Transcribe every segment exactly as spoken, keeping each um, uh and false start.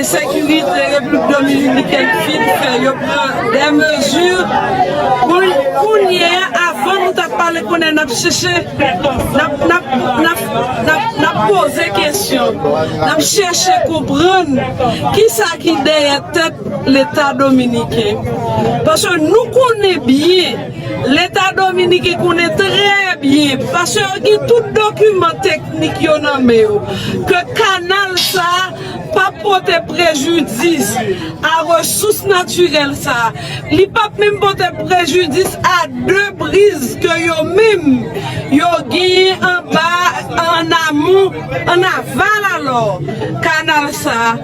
Sekirite Repiblik Dominikèn fin fè, yo pran de mezi. Koun-, kounye a, avan nou t ap pale konnen n ap chèche, n ap, n ap, n ap, n ap, n ap poze kesyon, n ap chèche konprann kisa ki dèyè tèt Leta dominiken. Paske nou konnen byen, Leta dominiken konnen trè byen, paske yo gen tout dokiman teknik yo nan men yo, ke kanal sa p ap pote prejidis a resous natirèl sa. Li p ap menm pote prejidis a de briz ke yo menm yo genyen anba, an amon, an aval alò kanal sa.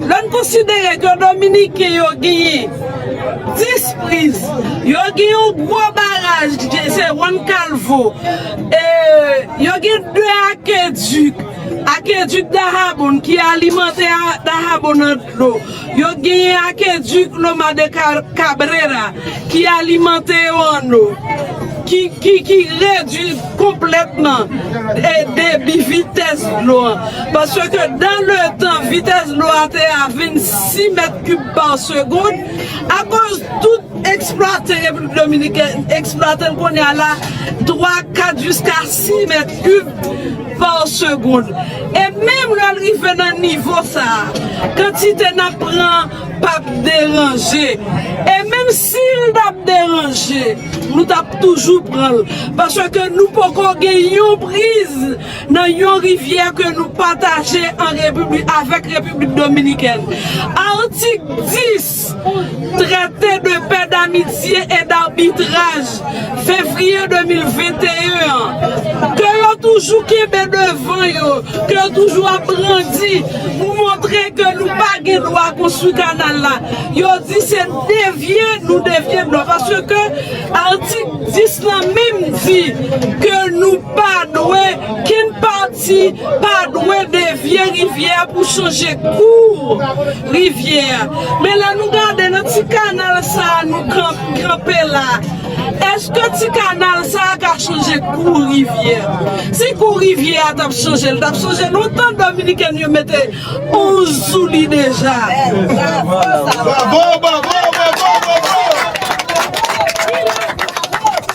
Lè n konsidere ke Dominiken yo genyen dis priz, yo gen yon gwo baraj, se Juan Calvo, e, yo gen de akedik, akedik Dahabon ki alimante a-, Dahabon an dlo, yo genyen akedik Loma de Ca-, Cabrera ki alimante yo an dlo, ki, ki, ki redui konplètman, e, debi vitès dlo an. Paske dans le temps, vitès dlo a te a vennsis mèt kib pa segonn. Akoz tout eksplwate Repiblik Dominikèn, eksplwate l kounye a la, twa, kat jiska sis mèt kib pa segonn. E menm lè l rive nan nivo sa a, kantite n ap pran p ap deranje. E menm si l t ap deranje, nou t ap toujou pran l. Paske nou poko gen yon priz nan yon rivyè ke nou pataje an Repiblik, avèk Repiblik Dominikèn. Atik dis, Traité de paix, d'amitié et d'arbitrage, fevriye de mil venteyen an, ke yo toujou kenbe devan yo, ke yo toujou ap brandi pou montre ke nou pa gen dwa konstwi kanal la. Yo di se devye nou devye dlo, paske atik dis lan menm di ke nou pa dwe, kenn pati pa dwe devye rivyè a pou chanje kou rivyè a. Men lè nou gade nan ti kanal sa a nou kan-, kanpe la, èske ti kanal sa a ka chanje kou rivyè a? Si kou rivyè a t ap chanje, l t ap chanje lontan. Dominikèn yo mete onz sou li deja. Bravo, bravo, bravo, bravo!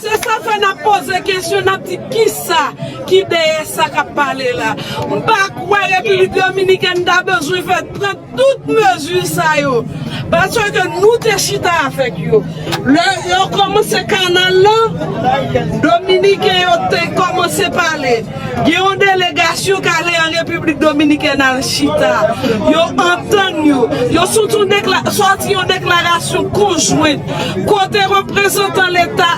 Se sa fè n ap poze kesyon, n ap di kisa ki dèyè sa k ap pale la. M pa kwè Repiblik Dominikèn ta bezwen fè pran tout mezi sa yo. Paske nou te chita avèk yo. Lè yo kòmanse kanal lan, Dominiken yo te kòmanse pale. Gen yon delegasyon k ale an Repiblik Dominikèn al chita. Yo antann yo. Yo soti yon dekla-, sòti yon deklarasyon konjwent kote reprezantan Leta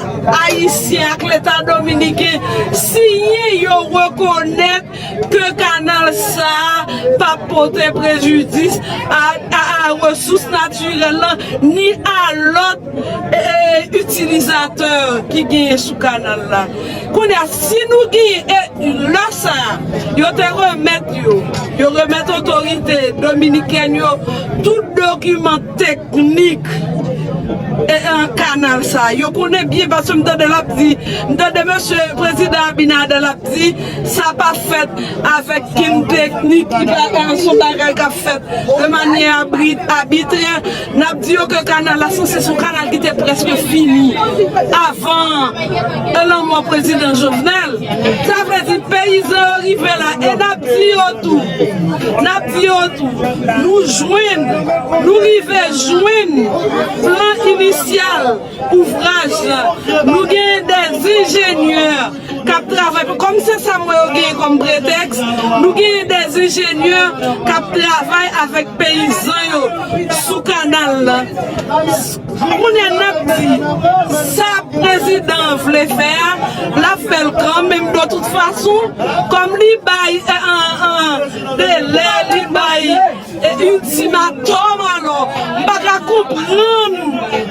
ayisyen ak Leta dominiken siyen, yo rekonèt ke kanal sa a p ap pote prejidis a, a, a resous natirèl lan, ni a lòt, e, itilizatè ki genyen sou kanal la. Kounye a, si nou genyen, e, lè sa a, yo te remèt yo, yo remèt otorite dominikèn yo tout dokiman teknik, e, e, kanal sa a. Yo konnen byen, paske m tande l ap di, m tande mesye prezidan Abinader l ap di sa p ap fèt avèk kenn teknik, li pa, e, se yon bagay k ap fèt de manyè abri-, abitrè. N ap di yo ke kanal la sanse se yon kanal ki te prèske fini avan, e, lanmò prezidan Jovenel. Sa vle di peyizan yo rive la, e n ap di yo tou, n ap di yo tou, nou jwenn, nou rive jwenn plan inisyal ouvraj la. Nou genyen dè enjenyè k ap travay, kòm se sa m wè yo genyen kòm pretèks, nou genyen dè enjenyè k ap travay avèk peyizan yo sou kanal la. Kounye a n ap di, sa prezidan an vle fè a, l ap fè l kanmenm de tout fason, kòm li bay, e, an, an, delè, li bay, e, iltimatòm, alò, m pa ka konprann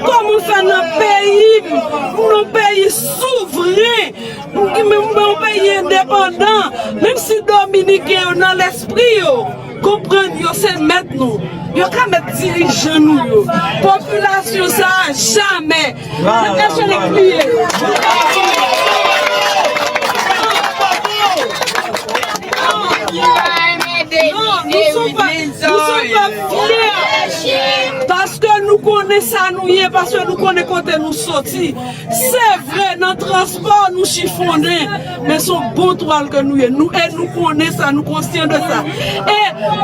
kòman fè nan peyi m, nan peyi souvren, m, m, m, yon peyi endepandan, menm si dominiken yo nan lèspri yo, konprann yo se mèt nou. Yo ka mèt dirijan nou yo. Popilasyon sa a jamè. Bravo. Non, nou se yon pèp, nou se yon pèp fyè. Konnen sa nou ye, paske nou konnen kote nou soti. Se vre, nan transpò nou chifonnen, men se yon bon twal ke nou ye. Nou, e nou konnen sa, nou konsyan de sa. E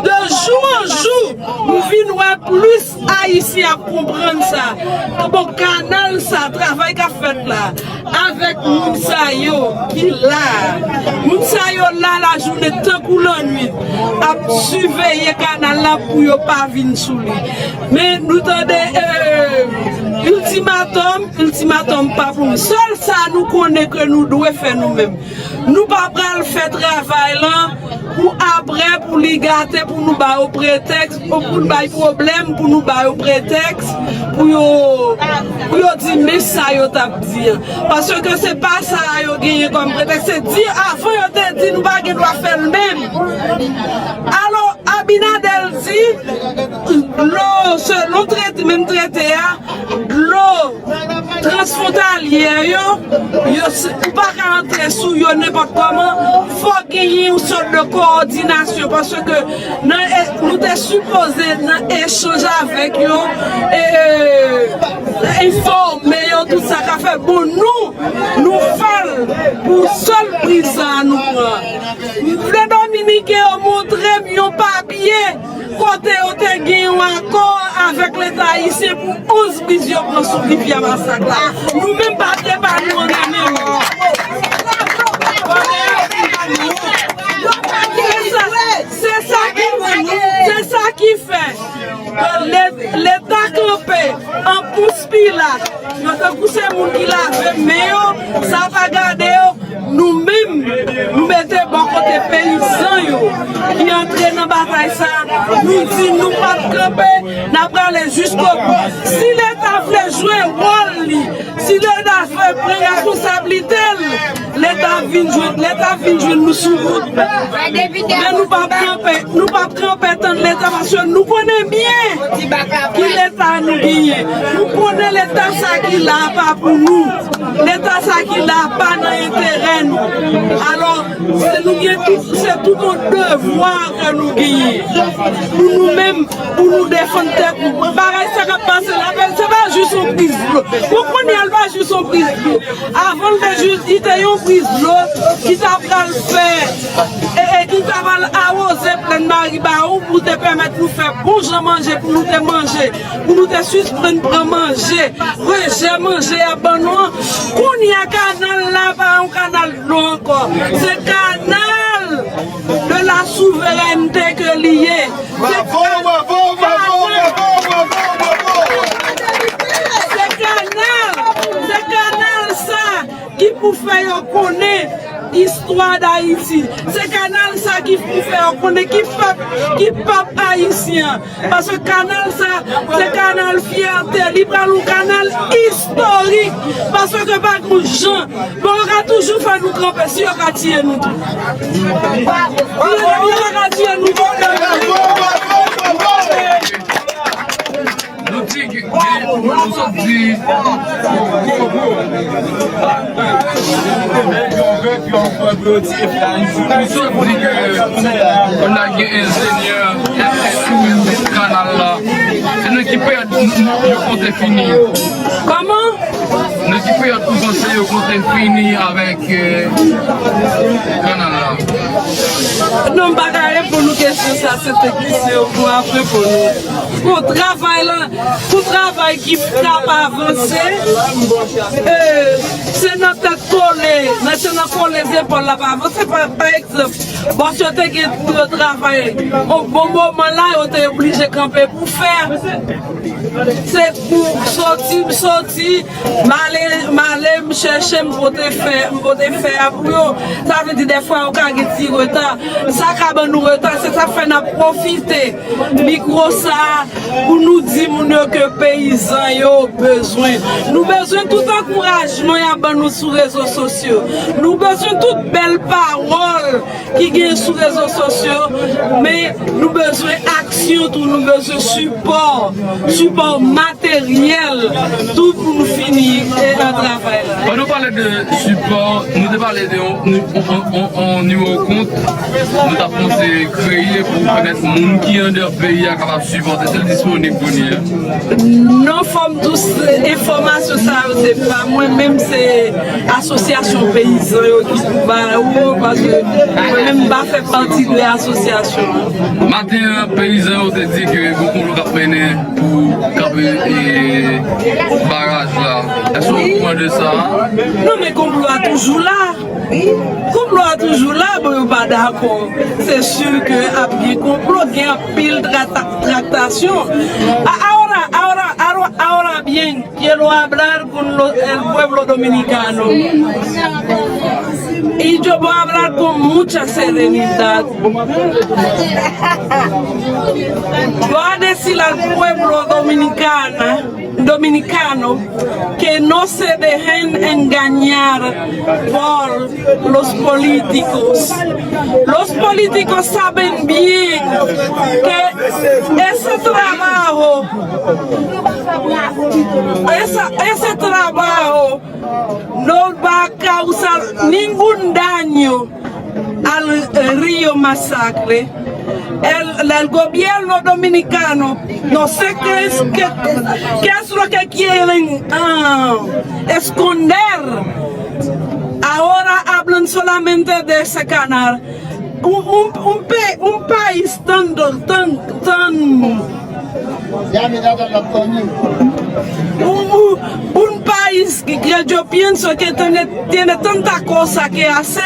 de jou an jou, nou vin wè plis Ayisyen ap konprann sa. Bon, kanal sa, travay k ap fèt la, avèk moun sa yo ki la. Moun sa yo la lajounen tankou lannwit, ap siveye kanal la pou yo pa vin sou li. Men nou tande, eh, iltimatòm, iltimatòm pa pou nou. Sèl sa nou konnen ke nou dwe fè nou menm. Nou pa pral fè travay lan pou apre, pou li gate, pou nou ba yo pretèks, pou nou bay pwoblèm, pou nou ba yo pretèks, pou yo, pou yo di men sa yo t ap di an. Paske se pa sa yo genyen kòm pretèks, se di avan yo te di nou pa gen dwa fè l menm. Alò, Abinader di, dlo, selon trete, menm trete a, dlo transfwontalyè yo, yo, ou pa ka antre sou yo nenpòt kòman, fò genyen yon sòt de kowòdinasyon, paske nan, e, nou te sipoze nan echanj avèk yo, e, enfòme yo tout sa k ap fèt. Bon, nou, nou fè l pou sèl priz sa a nou pran. M vle Dominiken yo montre m yon papye kote yo te gen yon akò avèk Leta ayisyen pou onz priz yo pran sou Rivyè Masak la. Nou menm papye pa nou an nan men nou. Se sa, se sa ki, se sa ki fè ke Le-, Leta kanpe an Pons Pilat. Yo tankou se moun ki lave men yo, sa pa gade yo. Nou menm, nou mete bò kote peyizan yo ki antre nan batay sa. Nou di nou p ap kanpe, n ap prale jiskobou. Si Leta vle jwe wòl li, si Leta vle pran responsablite l, Leta vin jwenn, Leta vin jwenn nou sou wout. Men nou p ap kanpe, nou p ap kanpe tann Leta, paske nou konnen byen ki Leta nou genyen. Nou konnen Leta sa ki la a pa pou nou. Leta sa ki la a pa nan enterè nou. Alò, se nou gen tout, se tout yon devwa ke nou genyen pou nou menm, pou nou defann tèt nou. Bagay sa k ap pase la, se pa jis yon priz dlo. Bon, kounye a, l pa jis yon priz dlo. Avan l te jis, li te yon priz dlo ki ta pral fè, e, e ki ta pral awoze plèn Maribawou pou te pèmèt nou fè bon jan manje, pou nou te manje, pou nou te sispann pran manje, rejè manje y ap ban nou an. Kounye a, kanal la pa yon kanal dlo ankò. Se kanal de la souverènte ke li ye. Bravo, bravo, bravo, bravo, bravo, bravo. Se kanal, se kanal sa ki pou fè yo konnen istwa Dayiti. Se kanal sa ki pou fè yo konnen ki pèp, ki pèp ayisyen an. Paske kanal sa, se kanal fyète. Li pral yon kanal istorik. Paske pa gon jan. Bon, yo ka toujou fè nou kanpe si yo ka tiye nou tou. Si yo ka tiye nou tou. Nou di ki, ki, nou sot di, nou sot di ke nou la gen enjenyè, enjenyè kanal la. Se nan ki peryòd yo konte fini? Kòman? Nan ki peryòd ou panse yo konte fini avèk, eh, kanal la? Non, m pa ka reponn ou kesyon sa, se teknisyen yo pou ap reponn ou. Bon, travay la, pou travay ki p ap avanse, eh, se nan tèt kole, nan, se nan kole zepòl l ap avanse. Pa, pa egzanp, bòs yo te gen pou yo travay yon bon moman la, yo te oblije kanpe pou fè. Se pou soti, m soti, m ale, m ale, m chèche, m pote fè, m pote fè a pou yo. Sa vle di, dèfwa, yo ka gen ti reta. Sa ka ban nou reta, se sa k fè n ap pwofite mikwo sa a pou nou di moun yo ke peyizan yo bezwen. Nou bezwen tout ankourajman y ap ban nou sou rezo sosyo. Nou bezwen tout bèl pawòl ki gen sou rezo sosyo, men nou bezwen aksyon tou, nou bezwen sipò, sipò materyèl tou pou nou fini, e, Pandan w pale de sipò, nou te pale de yon, yon, yon, yon, yon nimewo kont nou t ap panse kreye pou pèmèt moun ki andeyò peyi a kapab sipòte, si l disponib kounye a. Non, fò m di w, se enfòmasyon sa yo, se pa mwen menm, se asosyasyon peyizan yo ki pou ba ou yo, paske mwen menm m pa fè pati de asosyasyon an. Maten an, peyizan yo te di ke gon konplo k ap mennen pou kanpe, e, baraj la. Èske w okouran de sa? Non, men konplo a toujou la. Konplo a toujou la, bon, yo pa dakò. Se si ke ap gen konplo, gen anpil trata-, traktasyon. A-, ahora, ahora, ahora, ahora bien, quiero hablar con lo-, el pueblo dominicano. Y yo voy a hablar con mucha serenidad. Voy a decir al pueblo dominicana, dominicano que no se dejen engañar por los políticos. Los políticos saben bien que ese trabajo, esa, ese trabajo no va a causar ningún daño al río Masacre. El, el gobierno dominicano, no sé qué es, qué, qué es lo que quieren, ah, esconder. Ahora hablan solamente de ese canal. Un, un, un, pe- un país tan, tan, tan un, un, un país que, que yo pienso que tiene, tiene tanta cosa que hacer.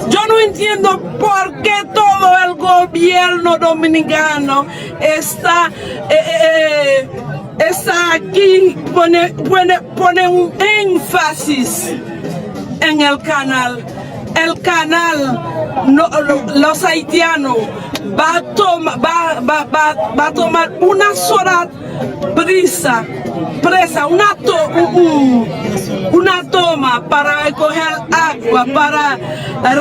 Yo no entiendo por qué todo el gobierno dominicano está, eh, eh, eh, está aquí, pone, pone, pone un énfasis en el canal. El canal, no, los haitianos va a toma-, va, va, va, va a tomar una sola prisa, presa, una to-, un, un, una toma para recoger agua, para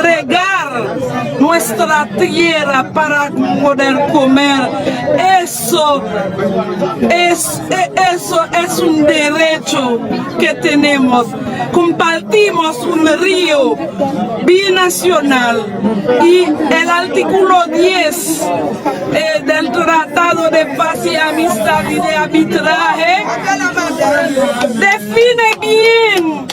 regar nuestra tierra, para poder comer. Eso es, e- eso es un derecho que tenemos. Compartimos un río binacional y el artículo diez, eh, del Tratado de Paz y Amistad y de Arbitraje define bien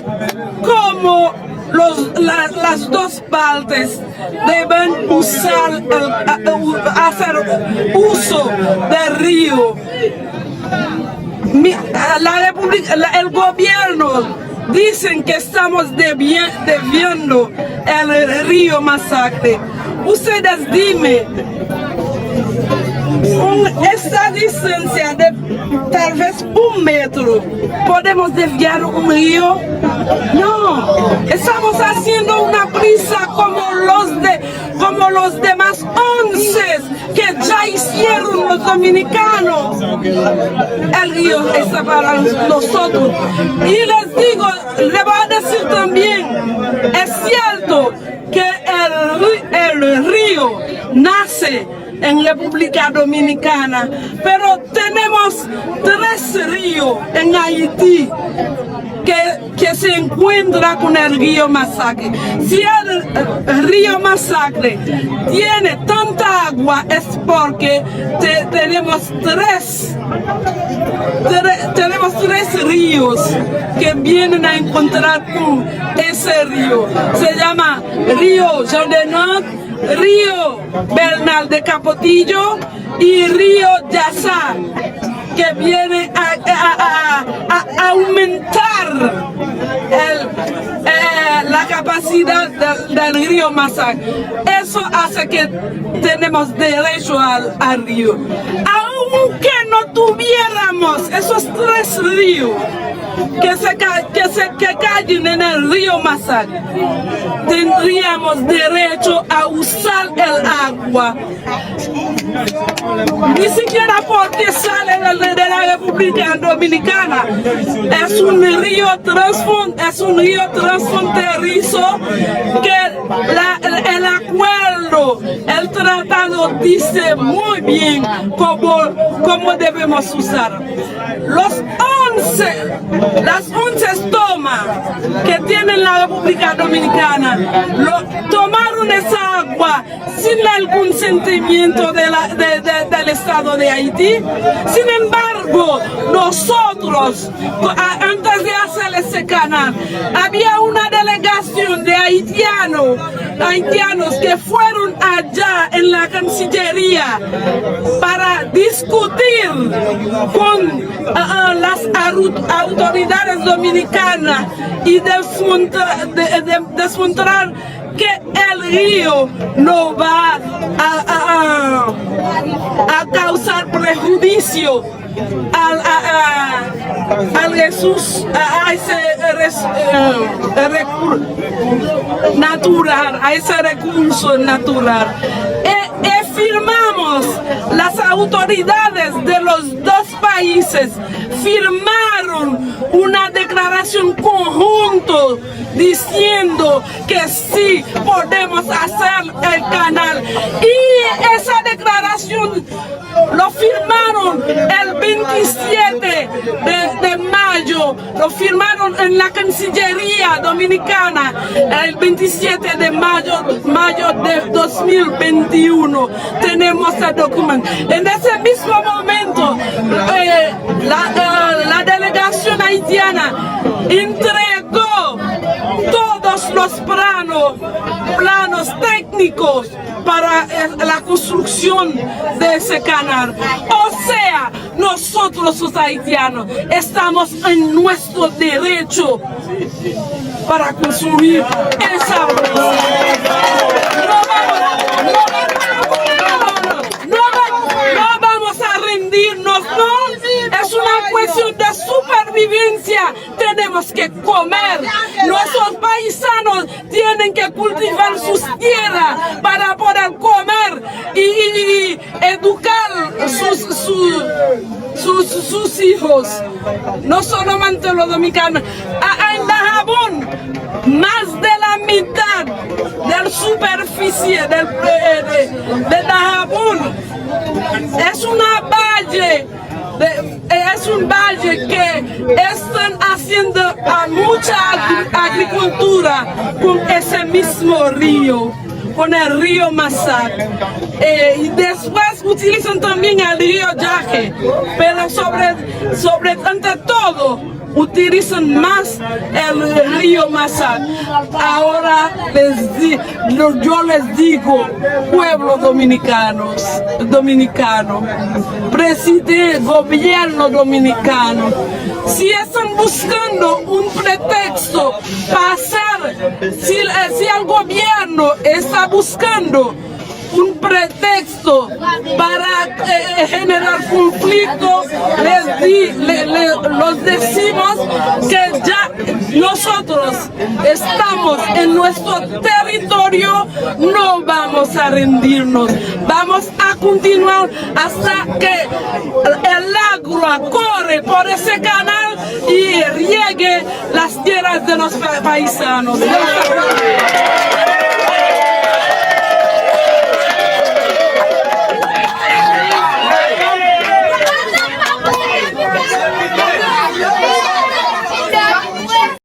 cómo los, la- las dos partes deben usar el, a- u- hacer uso del río. Mi- la República, la- el gobierno dicen que estamos debien- debiendo el río Masacre. Ustedes dime, un, esta distancia de tal vez un metro, ¿podemos desviar un río? No, estamos haciendo una prisa como los de, como los demás once que ya hicieron los dominicanos. El río está para nosotros. Y les digo, le voy a decir también, es cierto que el ri- el río nace en República Dominicana, pero tenemos tres ríos en Haití que, que se encuentra con el río Masacre. Si el, eh, río Masacre tiene tanta agua es porque te- tenemos tres, tre- tenemos tres ríos que vienen a encontrar con ese río. Se llama Río Jean Denant, Río Bernal de Capotillo y Río Yasa, que viene a, a- a- a- a aumentar el, eh, la capacidad del, del río Masak. Eso hace que tenemos derecho al, al río. Aunque no tuviéramos esos tres ríos, que se, ca- que se que caen en el río Masak, tendríamos derecho a usar el agua. Ni siquiera porque sale de, de la República Dominicana. Es un río transfron- es un río transfronterizo que la- el acuerdo, el tratado dice muy bien cómo, cómo debemos usar. Los once, las once tomas en la República Dominicana lo tomaron esa agua sin el consentimiento de la, de, de, del Estado de Haití. Sin embargo, nosotros, a- antes de hacer ese canal, había una delegación de haitianos, haitianos que fueron allá en la Cancillería para discutir con ah, ah, las aru- autoridades dominicanas y desmonta- de- de- desmontar que el río no va a, a- a- a causar prejuicio al, a- a- al resus- a, a ese res- eh, recur- natural, a ese recurso natural. E, e firmamos, las autoridades de los dos países firmaron una declaración conjunto diciendo que sí podemos hacer el canal. Y esa declaración lo firmaron el veintisiete de, de mayo, lo firmaron en la Cancillería Dominicana el veintisiete de mayo, mayo de dos mil veintiuno. Tenemos el documento. En ese mismo momento, eh, la, eh, la delegación haitiana entregó todos los planos, planos técnicos para, eh, la construcción de ese canal. O sea, nosotros los haitianos estamos en nuestro derecho para construir esa obra. No vamos, no vamos, no vamos, no vamos a rendirnos, no. Es una cuestión de supervivencia. Tenemos que comer. Nuestros paisanos tienen que cultivar sus tierras para poder comer y, y- y educar sus, su- sus, sus hijos. No solamente los dominicanos. A- en Dajabón, más de la mitad de la superficie del, eh, de, de Dajabón es una valle de- es un valle que están haciendo a mucha agri- agricultura con ese mismo río, con el río Masak. Eh, y después utilizan también el río Yaque, pero sobre, sobre ante todo utilizan más el río Masak. Ahora les di- lo- yo les digo, pueblo dominicanos, dominicano, presidente, gobierno dominicano, si están buscando un pretexto para hacer, si, eh, si el gobierno está buscando un pretexto para eh, generar conflicto, les di- le- le- los decimos que ya nosotros estamos en nuestro territorio, no vamos a rendirnos, vamos a continuar hasta que el agua corre por ese canal y riegue las tierras de los pa- paisanos.